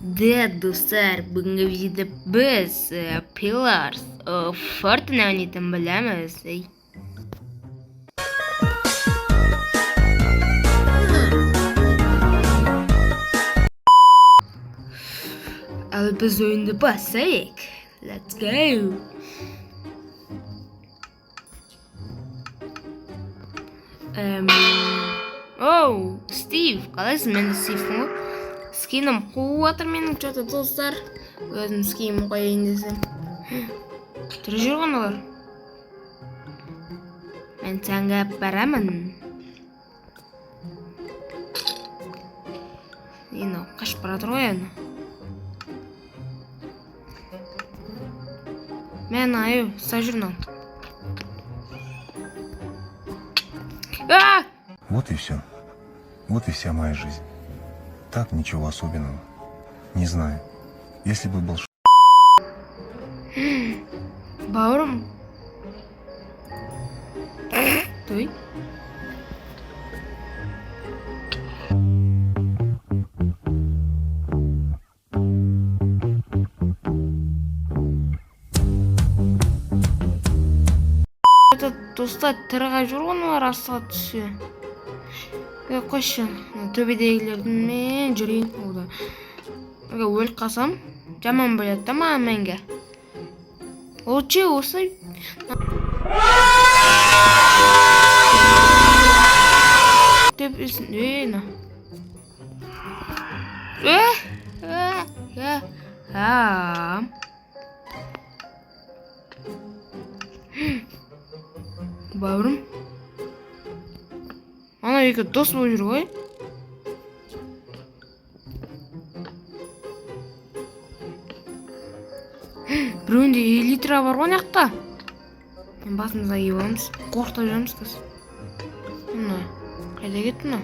Да, достар, бүгінгі видеода біз Pillars of Fortune ойнайтын боламыз. Ей. Ал біз ойынды басайық. Let's go. Эм... Оу, Стив, қалайсың? Мен де Стивпін ғой. Скиным қуып жатыр менің что-то, достар. Өзім скинім қояйын десем. Тірі жүр ғой аналар. Мен сәнге барамын. Енді қашып бара жатыр ғой енді. Мен аю, ұстап жүр мынаны. А! Вот и все. Вот и вся моя жизнь. Так, ничего особенного. Не знаю. Если бы был Бауырым. Той. Это достар, тірі қалып жүр ғой аналар астыға түссе. Е, қойшы, мына төбедегілердің мен жүрейін ода. Егер өліп қалсам, жаман болады да маған мәңгі. Лучше осылай төбесін, ей, мына. Е, е, е, а. Бауырым. Ана екі дос болып жүр ғой. Біреуінде элитра бар ғой ана жақта. Мен басымызға киіп аламыз. Қорқытып жүреміз қазір. Мына қайда кетті мына?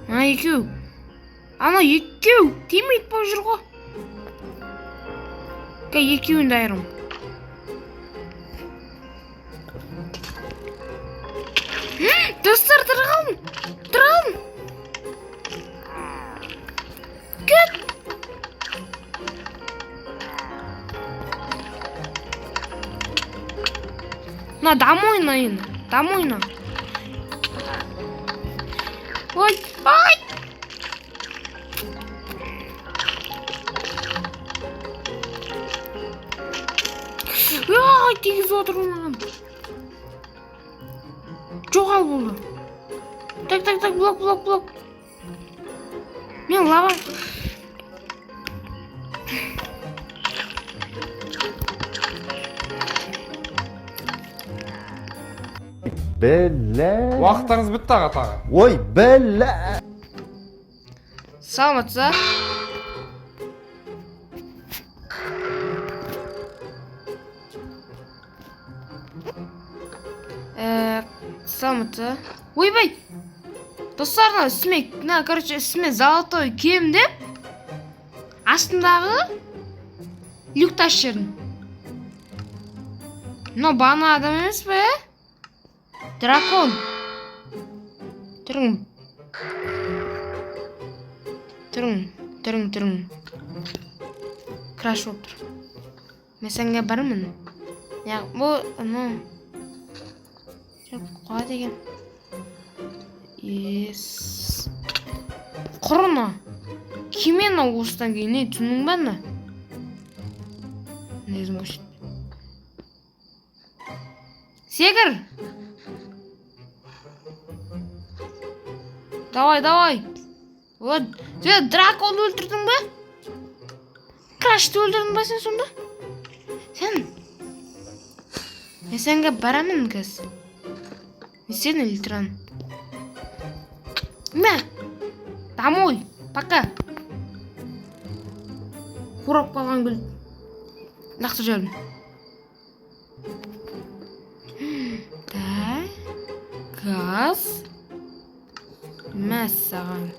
Ана екеу. Ана екеу тимейт болып жүр ғой. Ка екеуін де айырым. Достар, тірі қалдым. Тірі қалдым. Кет. На, домой на енді. Домой на. Ой, ай! Ай, тигізіп отыр ғой маған. Жоғал болды. Так, так, так, блок, блок, блок. Мен лава. Бля. Уақыттарыңыз бітті, аға, тағы. Ой, бля. Саламатсыз. Саламатсыз. Ойбай! Достар, мына үстіме, мына, короче, үстіме золотой кием деп астымдағы люкті ашып жібердім. Мынау бағана адам емес пе, ә? Дракон. Түрің. Түрің, түрің, түрің. Краш болып тұр. Мен сенге бармын. Я, бұл, анау. Жоқ, қуа деген. Ес. Құр мына. Киме мынау осыдан кейін, не, түсіндің ба мына? Өзім көрсет. Секір! Давай, давай. Вот, сен драконды өлтірдің бе? Крашты өлтірдің ба сен сонда? Сен. Мен сенге барамын қазір. Мен сені өлтіремін. Мә! Домой! Пока! Қурап қалған гүл. Лақтырып жібердім. Так. Газ. Мәссаған.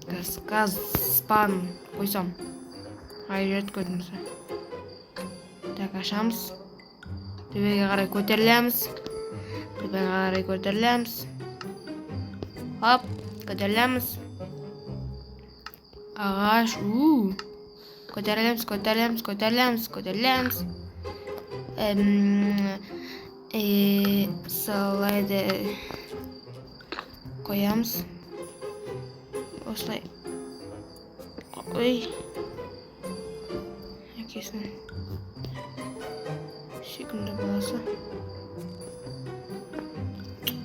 Газ, газ спан қойсам. Ай, жерді көрдіңіз бе? Так, ашамыз. Төбеге қарай көтерілеміз. Төбеге қарай көтерілеміз. Хоп, Көтерілеміз. Ағаш. У. Көтерілеміз, көтерілеміз, көтерілеміз, көтерілеміз. Солай да қоямыз. Осылай. Ой. Әкесінің сүйкімді баласы.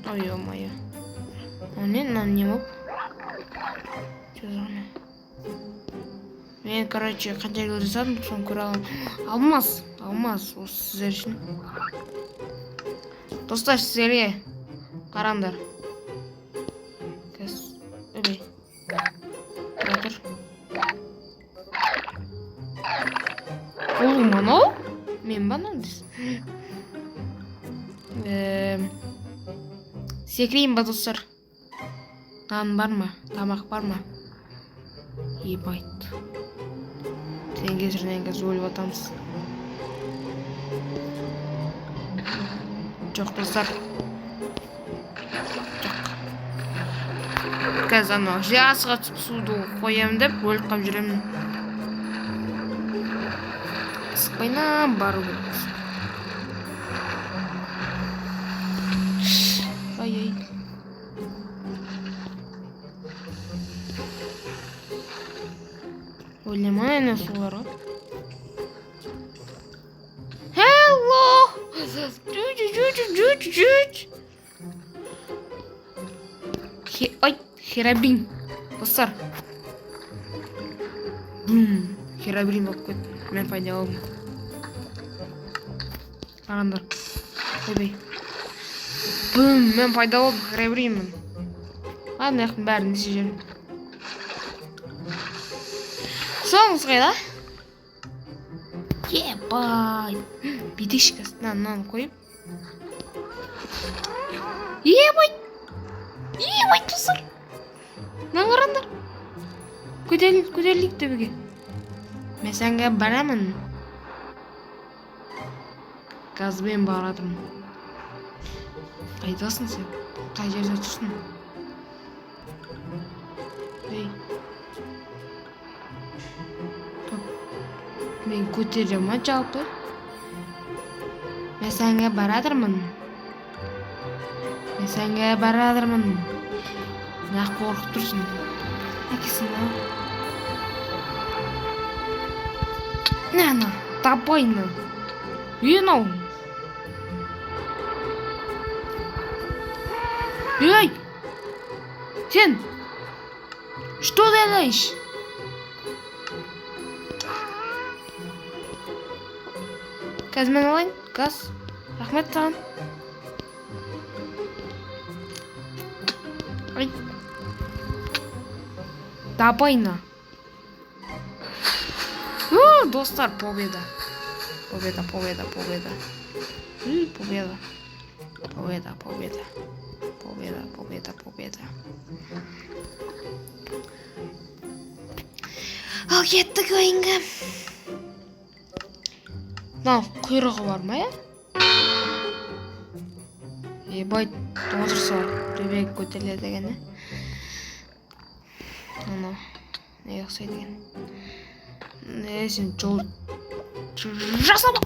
Ой, ё-моё. О, не, мынау не болып? Жазғаны. Мен, короче, қанша жыл жасадым, соны көре аламын. Алмаз, алмаз, осы сіздер үшін. Достар, сіздерге қараңдар. Қазір, ойбай. Тұра тұр. Ол мынау? Мен ба анау дейсің? Секірейін ба, достар? Нан бар ма? Тамақ бар ма? Ебать. Сен кесірінен қазір өліп жатамыз. Жоқ, достар. Жоқ. Қазір анау асыға түсіп суды қоямын деп өліп қалып жүремін. Асықпайынан бару керек. Ай-ай. Өле ма ана суларға? Hello! Чуть-чуть-чуть-чуть-чуть. Ой, Херобрин. Достар. Бум. Херобрин болып кетті. Мен пайда болдым. Қараңдар. Ойбай. Бум, мен пайда болдым, Херобринмін. Ладно, жақтың бәрін не істеп жүрмін. Соңғысы қайда? Ебать. Бүйтейікші қазір. Мынаны қойып. Ебать. Ебать, достар. Мынаны қараңдар. Көтерілейік, көтерілейік төбеге. Мен сәнге барамын. Газбен баратырмын. Қайдасың сен? Қай жерде тұрсың? Ей. Топ. Мен көтере ма жалпы? Мен сәнге баратырмын. Мен сәнге баратырмын. Нақ қорқып тұрсың. Әкесін ау. На, на, давай на. Ей, мынау. Ей! Сен! Что делаешь? Қазір мен алайын. Газ. Рахмет саған. Ай. Давай на. У, достар, победа. Победа, победа, победа. У, победа. Победа, победа. Победа, победа, победа. Ал кеттік ойынға. Мынау құйрығы бар ма, иә? Ебать, отырса төбеге көтеріледі екен, ә? Анау неге ұқсайды екен? Не, сен жол жасама.